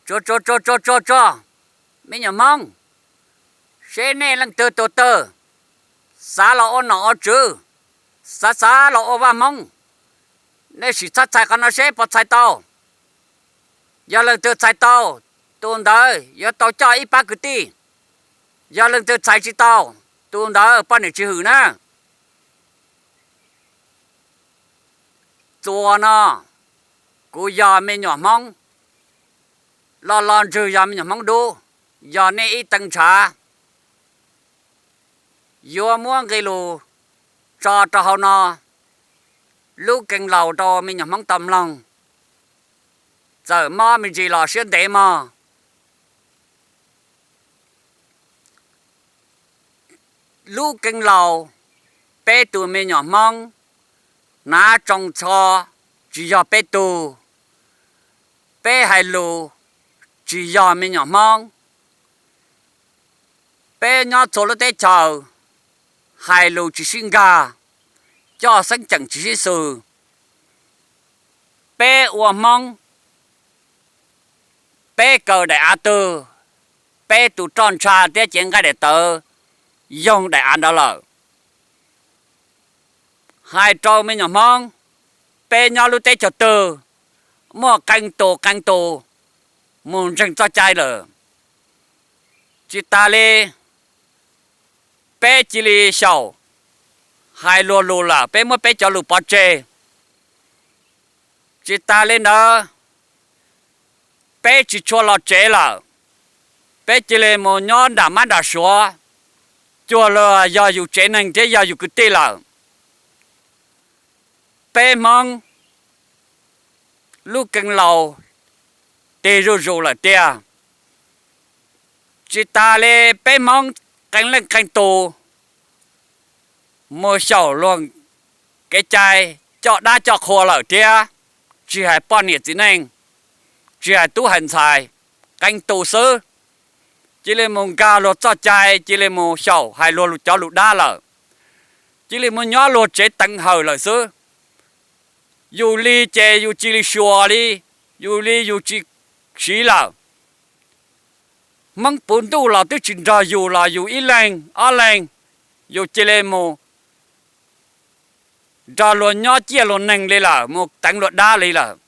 Tsuag tsuag tsuag tsuag tsuag tsuag, me nyuam Hmoob, seb nej leej twg tus twg xav los ua nom ua tswv, xav xav los ua vaj Hmoob, nej sim txhab txhais qhov no seb puas txhais tau. Yog leej twg txhais tau, tus ntawd yuav tau coj ib pab kwv tij. Yog leej twg txhais tsis tau, tus ntawd poj niam tsis hwm na. Txuas no, kuv yog me nyuam Hmoob, lo lo ntswg yog me nyuam Hmoob dub, yog nej ib tee ntshav. Yuav muab nqe lus tso rau hauv no, lub kee laus rau me nyuam Hmoob tau mloog, txawm mob me ntsis los siab ntev mog. Lub kee laus, peb tus me nyuam Hmoob hnav tsoo txho, tsis yog peb tug. Peb hais lus tsis yog me nyuam Hmoob. Peb nyob txhua lub teb chaws, hais lus tsis sib nkag, coj xeeb ceem tsis sib xws. Peb ua Hmoob, peb kaw daim av twg, peb tus roj ntsha thiab cev nqaij daim tawv yoog daim av ntawd lawm. Hais rau me nyuam Hmoob, peb nyob lub teb chaws twg, muaj qee tus qee tus mus ntseeg txoj cai lawm. Tsis tas li, peb cia li xyaum hais luag lus lawm, peb muab peb cov lus pov tseg. Tsis tas li ntawd, peb tsis tshua los tsev lawm, peb cia li mus nyob nram mab nram suav, cuag luag yog yus tsev neeg thiab yog yus kwv tij lawm. Peb Hmoob lub kee laus tig zuj zus lawm tiag. Tsis tas li, peb Hmoob qee leej qee tus mus xyaum luag kev cai, coj dab coj qhua lawm thiab. Tsis hais poj niam txiv neej, tsis hais tub hais ntxhais, qee tus xwb, cia li mus nkag luag txoj cai, cia li mus xyaum hais luag cov lus dab lawm, cia li mus nyob luag tsev teev hawm lawm xwb. Yus li ces yus cia li xyuas li, yus li yus tsis siv lawm. Hmoob puv ntuj los twb tsis nrog yus los yus ib leeg ob leeg, yus cia li mus nrog luag nyob ciaj luag neeg li lawm, mus teev luag dab li lawm.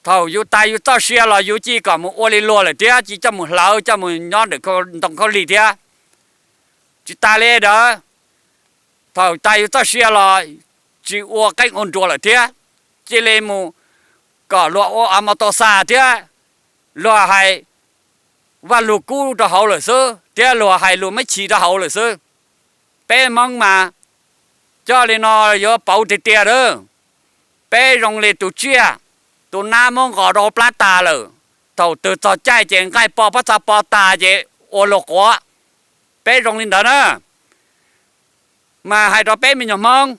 Thaum yus tas yus txoj sia los yus cia li kom mus ua li luag lawm thiab, cia li coj mus hlawv coj mus nyob ntawm ntoo khaub lig thiab. Tsis tas li ntawd, thaum tas yus txoj sia los tsis ua qeej ua nruas lawm thiab, cia li mus kom luag ua a mos tos xas thiab, luag hais vaj lug kub rau hauv lawm xwb thiab luag hais lus meb chis rau hauv lawm xwb. Peb Hmoob mas coj li no yuav pauv tiag tiag lawm. Peb zoo li tus tsiaj, tus nab muab nqos rau plab tas lawm, thaum twg txog caij ces nqaij po pob txha po tas ces ua luag quav. Peb zoo li ntawd na. Mas hais rau peb me nyuam Hmoob,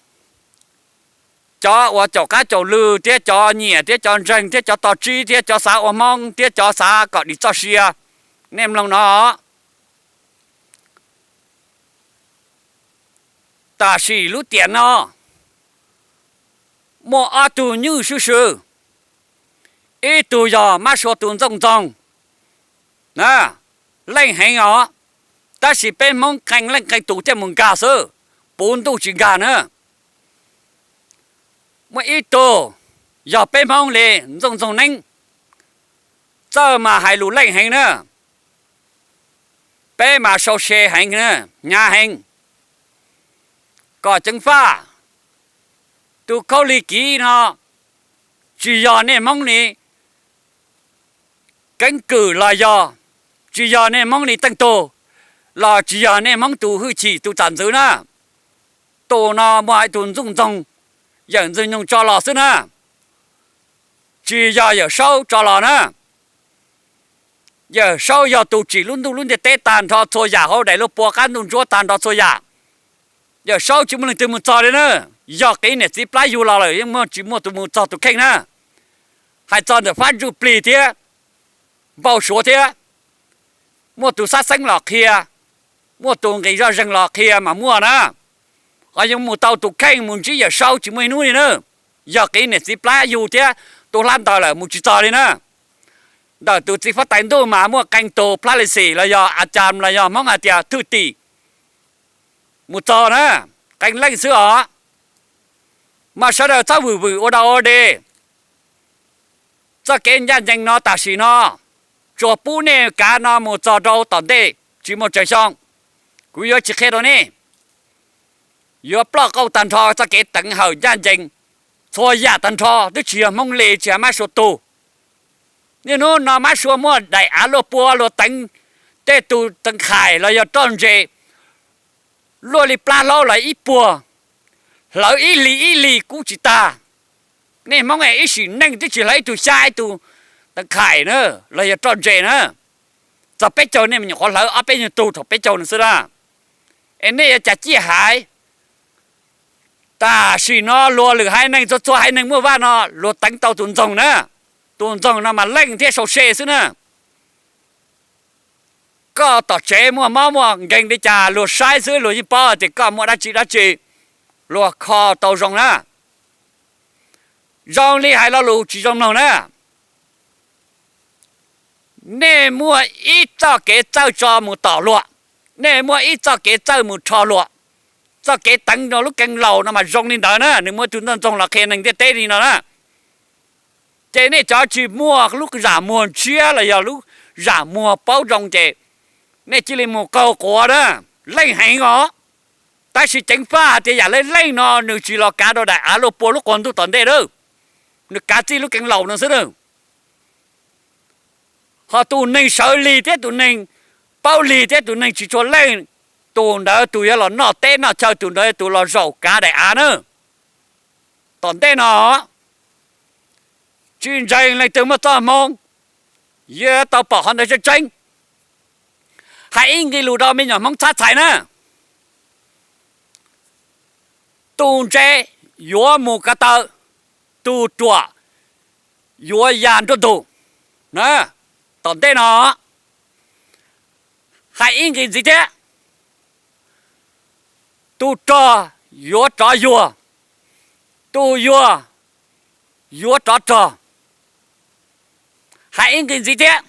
cov uas caum qab caum lw thiab cov nyiam thiab cov ntseeg thiab cov tos tsib thiab cov xav ua Hmoob thiab cov xav kom dim txoj sia, nej mloog no. Tam sim lub tiam no muaj ob tug nyuj swb sw, ib tug yog mab sua tus Ntxooj Ntxoog, leej heev os, tab sis peb Hmoob qee leej qee tus thiaj mus nkag xwb, puv ntuj tsis nkag na. Muaj ib tug yog peb Hmoob li, Ntxooj Ntxoog Neeb, txawj mas hais lus leej heev na, peb mas sau se heev, hnyav heev. Kom ceev faj, tus khaub lig kiv no tsis yog nej Hmoob li keeb kwm los yog, tsis yog nej Hmoob li teej tug, los tsis yog nej Hmoob tus hwj chim tus txam ntxwv na. Tus no muaj ib tug Ntxooj Ntxoog, Yawm Ntxwg Nyoog tso los xwb na, tsis yog Yawm Saub tso los na. Yawm Saub yog tus tsim lub ntuj lub ntiaj teb tag nrho txhua yam hauv daim lub pua qab ntuj ntsuab tag nrho txhua yam. Yawm Saub tsis muaj leej twg mus txog li na. Yog qiv niam txiv plab yug los lawm yeej muaj tsis muaj tus mus txog tus kheej na. Hais txog ntawm fab ntsuj plig thiab npau suav thiab, muaj tus xab xeeb los qhia, muaj tus nqis zoj zeeg los qhia mas muaj na. Ho yeej mus tau tus kheej mus ntsib Yawm Saub tsis muaj ib hnub li na. Yog qiv niam txiv plab yug thiab tu hlab ntaws lawm mus tsis txog li na. ntawm tus txiv huab tais ntuj mas muaj qee tus plab lis xim los yog a cas los yog Hmoob hais tias thwj tim mus txog na, qee leej xwb os. Mas sawv daws txhob vwm vwm ua dog ua dig. Txoj kev ncaj ncees no tam sim no tsuas pub nej kav no mus txog rau tom ntej tsis muaj tsawg xyoo, kuv yuav tsis qhia rau nej. Yuav ploj qauj tag nrho txoj kev teev hawm ncaj ncees txhua yam tag nrho, twb tsis yog Hmoob li, tsis hais Mab Suav tug. Niaj hnub no Mab Suav muaj daim av luaj pua luag teev tej tus teev qhais los yog roj ntses luaj li plab hlaub los ib puag, hlawv ib hlis ib hlis kub tsis tag. Nej Hmoob es ib sim neej twb tsis hlawv ib tug xyab ib tug teev qhais na, los yog roj ntses na. Txog peb caug nej me nyuam qhuav hlawv ob peb nyuag tug thaum peb caug no xwb na. Es nej yuav cas ciaj haiv. Tam sim no luag lwm haiv neeg, txhua txhua haiv neeg muaj vaj no luag teev tau tus ntxoog na. Tus ntxoog no mas leej thiab sau se xwb na. Koj tom tsev muaj mob muaj nkeeg li cas luag saib xwb luag yeej paub tias koj muaj dab tsi dab tsi, luag kho tau zoo na. Zoo li hais lo lus tsis zoo mloog na. Nej muaj ib txoj kev txawj tso mus tom luag, nej muaj ib txoj kev txawj mus rho luag. Txoj kev teev rau lub keeb laus no mas zoo li ntawd na, nws muaj tus ntxoog los qhia neeg ntiaj teb li no na. Ces nej cov tsis muaj lub zam muag ntshiab los yog lub zam muag paub zoo ces nej cia li mus qaug quav na, leej heev os. Tab sis ceev faj hais tias yam leej leej no nws tsis los kav rau daim av luaj pua lub quas ntuj tom ntej lawm, nws kav txij lub keeb laus no xwb na. Ho tus neeg sawv lig thiab tus neeg paub lig thiab tus neeg tsis tshua leej, tus ntawd tus yuav los noj teb noj chaw, tus ntawd tus los zaum kav daim av na. Tom ntej no tsis ntseeg leej twg muaj txoj hmoo, yuav tau pom qhov ntawd tseeb tseeb. Hais ib nqe lus rau me nyuam Hmoob txhab txhais na. Tus ntse yuav mus ko taw, tus ruam yuav ya nruab ntug. Tom ntej no hais ib nqe ntxiv thiab, tus rog yuav rov yuag, tus yuag yuav rov rog. Hais ib nqe ntxiv thiab,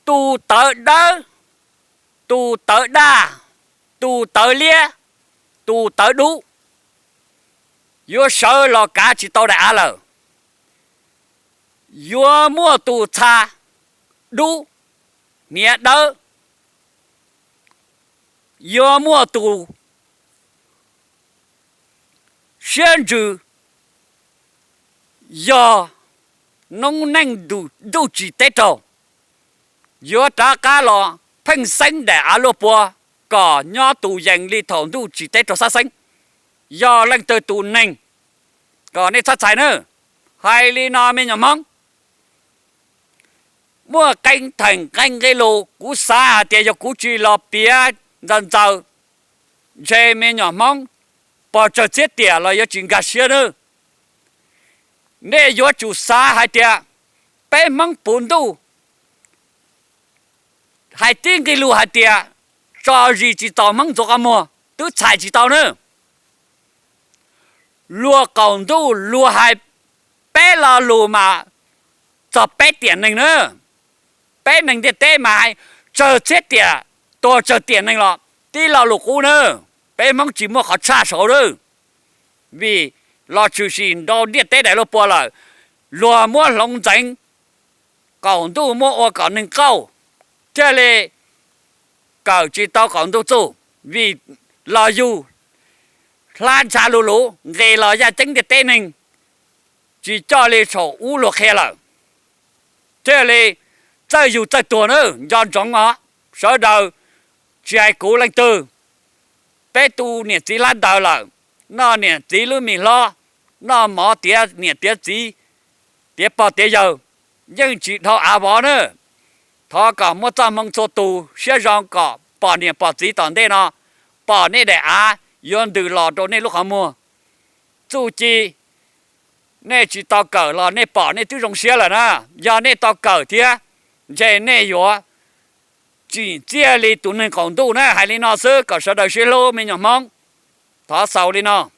tus tawv dawb, tus tawv daj, tus tawv liab, tus tawv dub yuav sawv los kav tsis tau daim av lawm. Yuav muaj tus txha dub, hniav dawb, yuav muaj tus siab ntsws yog noob neej ntuj tsis teb raug, yuav rov qab los pheej xeeb daim av luaj pua kom nyob tus yees li thaum ntuj tsis teb raug xab xeeb. Yog leej twg tus neeg, kom nej txhob txhais na. Hais li no me nyuam Hmoob, muaj qee theem qee nqe lus kuv xav hais tias yog kuv tsis los piav ntxaws ntxaws, ntshe me nyuam Hmoob pog tsawg txhiab tiam los yuav tsis nkag siab nawb. Nej yuav tsum xav hais tias peb Hmoob puv ntuj, hais tib nqe lus hais tias tso zis tsis txaus Hmoob ntxuav qhov muag twb txhais tsis tau nawb. Luag qaum ntuj luag hais peb lo lus mas txog peb tiam neeg na. Peb neeg ntiaj teb mas hais tsawg txhiab tiam, tuag tsawg tiam neeg los tib lo lus qub na. Peb Hmoob tsis muaj qhov tshaj saud lawm, vim los tshwm sim rau ntiaj teb daim luaj pua lawm. Luag muab hloov ntxeev, qaum ntuj muab ua kom neeg qauj, thiaj li kawm tsis tau qaum ntuj txuj, vim los yug hlab ntsha lu luv nqis los yaj ceeb ntiaj teb neeg, tsis coj li saum ub luag qhia lawm, thiaj li txawj yug txawj tuag na. Nco ntsoov os, sawv daws, tsis hais kuv leej twg, peb tu niam txiv hlab ntaws lawm, noj niam txiv lub mis hlob, noj mov tiav niam tiav txiv, tiav pog tiav yawg, yeej tsis dhau av vov na. Thov kom muaj txoj hmoo txhua tus siab zoo kom pom niam pom txiv tom ntej no, pom nej daim av yuav ntws los rau nej lub qhov muag. Txuj ci nej tsis tau kawm los nej pom nej twb zoo siab lawm na. Yog nej tau kawm thiab, ntshe nej yuav tsim txiaj li tus neeg qaum ntuj na. Hais li no xwb kom sawv daws sib hlub me nyuam Hmoob. Thov xaus li no.